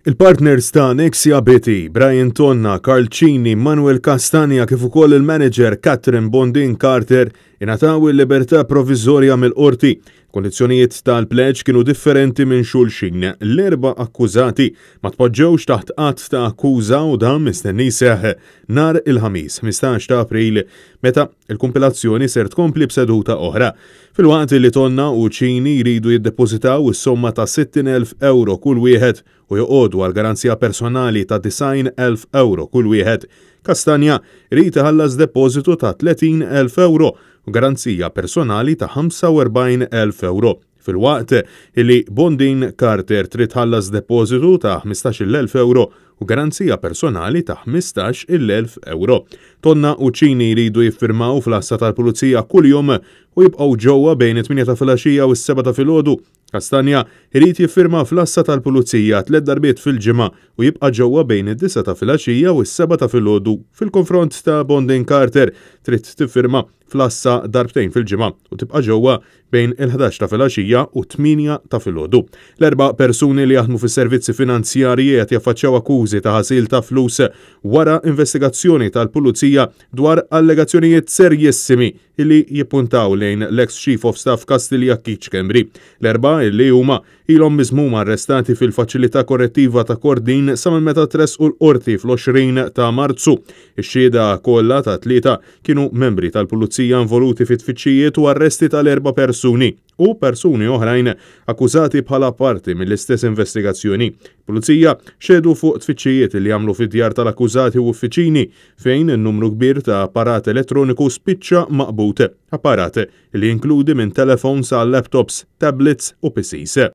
Il-partners ta' Nexia BT, Brian Tonna, Karl Cini, Manuel Castagna kif ukoll il-manager Catherine Bondin Carter ingħataw il-libertà provviżorja mill-qorti. Kondizzjonijiet tal-pleġġ kienu differenti minn xulxin. L-erba' akkużati ma tpoġġewx taħt att ta' akkuża u dan mistenni jseħħ nhar il-Ħamis, 15 ta' April, meta l-kumpilazzjoni ser tkompli b'seduta oħra. Filwaqt li Tonna u Cini jridu jiddepożitaw is-somma ta' 60,000 ewro kull wieħed u joqogħdu għal garanzija personali ta' 90,000 ewro kull wieħed, Castagna jrid iħallas depożitu ta' 30,000 ewro u garanzija personali ta' 45,000 ewro, filwaqt li Bondin Carter trid tħallas depożitu ta' 15,000 ewro u garanzija personali ta' 15,000 ewro. Tonna u Cini jridu jiffirmaw fl-għassa tal-Pulizija kuljum u jibqgħu ġewwa bejn it-tmienja ta' filgħaxija u s-sebgħa ta' filgħodu. Castagna jrid jiffirma fl-għassa tal-Pulizija tliet darbiet fil-ġimgħa u jibqa' ġewwa bejn id-disgħa ta' filgħaxija u s-sebgħa ta' filgħodu. Fil-konfront ta' Bondin Carter trid tiffirma fl-għassa darbtejn fil-ġimgħa u tibqa' ġewwa bejn il-ħdax ta' filgħaxija u t-tmienja ta' filgħodu. L-erba' persuni li jaħdmu fis-servizzi finanzjarji qed jaffaċċjaw akkużi ta' ħasil ta' flus wara investigazzjoni tal-Pulizija dwar allegazzjonijiet serjissimi illi jippuntaw lejn l-eks Chief of Staff Kastilja Keith Schembri. L-erbgħa illi huma ilhom miżmuma arrestati fil-Faċilità Korrettiva ta' Kordin sa minn meta tressqu l-Qorti fl-20 ta' Marzu. Ix-xhieda kollha tat-tlieta kienu membri tal-Pulizija involuti fi tfittxijiet u arresti tal-erba' persuni u persuni oħrajn akkużati bħala parti mill-istess investigazzjoni. Pulizija xehdu fuq tfittxijiet li għamlu fid-djar tal-akkużati u uffiċini fejn numru kbir ta' apparat elettroniku spiċċa maqbud, apparat li jinkludi minn telefons għal laptops, tablets u PCs.